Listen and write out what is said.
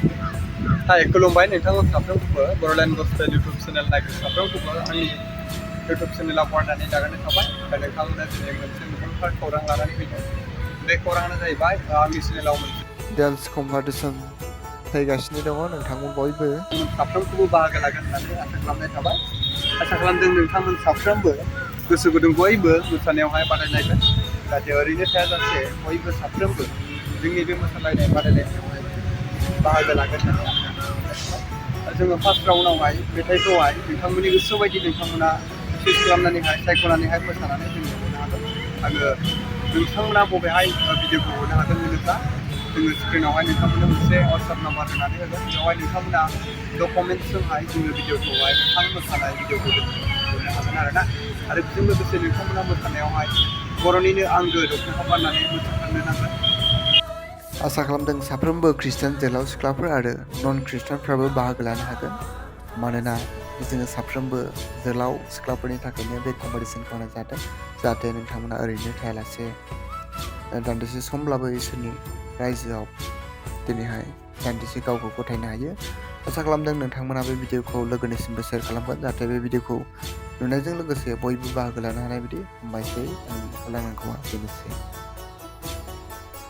Hai, खुलुमबाय नोंथांमोन साफ्रोमखौबो बर'लेण्ड गस्पेल इउटुब चेनेल नायग्रा साफ्रोमखौबो आंनि इउटुब चेनेलाव बरायनानै जागायनाय थाबाय। दा नोंथांमोना दिनै मोनसे गोनांथार खौरां लानानै फैदों। बे खौराङानो जाहैबाय आंनि चेनेलाव मोनसे डान्स कम्पिटिसन फैगासिनो दङ। नोंथांमोन बयबो साफ्रोमखौबो बाहागो लागोन होननानै आसा खालामनाय थाबाय। आसा खालामदों नोंथांमोन साफ्रोमबो गोसो गुदुं बयबो मोसानायावहाय बादायलायगोन। जाहाथे ओरैनो थायाजासे बयबो साफ्रोमबो जोंनि बे मोसालायनाय बादायलायनायावहाय बाहागो लागोन होननानै जोङो फार्स्ट राउन्डआवहाय मेथाइखौहाय नोंथांमोननि गोसो बायदि नोंथांमोना चुज खालामनानैहाय सायख'नानैहाय मोसानानै जोंनो हरनो हागोन। आङो नोंथांमोना बबेहाय भिडिअखौ हरनो हागोन होनोब्ला जोङो स्क्रिनावहाय नोंथांमोननो मोनसे वाट्सएप नाम्बार होनानै होगोन। बेवहाय नोंथांमोना डकुमेन्ट्सजोंहाय जोङो भिडिअखौहाय नोंथां मोसानाय भिडिअखौ हरनो हागोन आरोना। आरो बेजों लोगोसे नोंथांमोना मोसानायावहाय बर'निनो आंगो दख'ना गाननानै मोसाथारनो नांगोन। आसा खालामदों साफ्रोमबो खृष्टान जोहोलाव सिख्लाफोर आरो नन खृष्टानफ्राबो बाहागो लानो हागोन। मानोना जोङो साफ्रोमबो जोहोलाव सिख्लाफोरनि थाखायनो बे कम्पिटिसनखौ होनाय जादों। जाहाथे नोंथांमोना ओरैनो थायालासे दान्दिसे समब्लाबो इसोरनि रायजोआव दिनैहाय दान्दिसे गावखौ गथायनो हायो। आसा खालामदों नोंथांमोना बे भिडिअखौ लोगोनिसिमबो शेयार खालामगोन। जाहाथे बे भिडिअखौ नुनायजों लोगोसे बयबो बाहागो लानो हानाय बायदि हामबायसै। आंनि खावलायनांगौआ बेनोसै।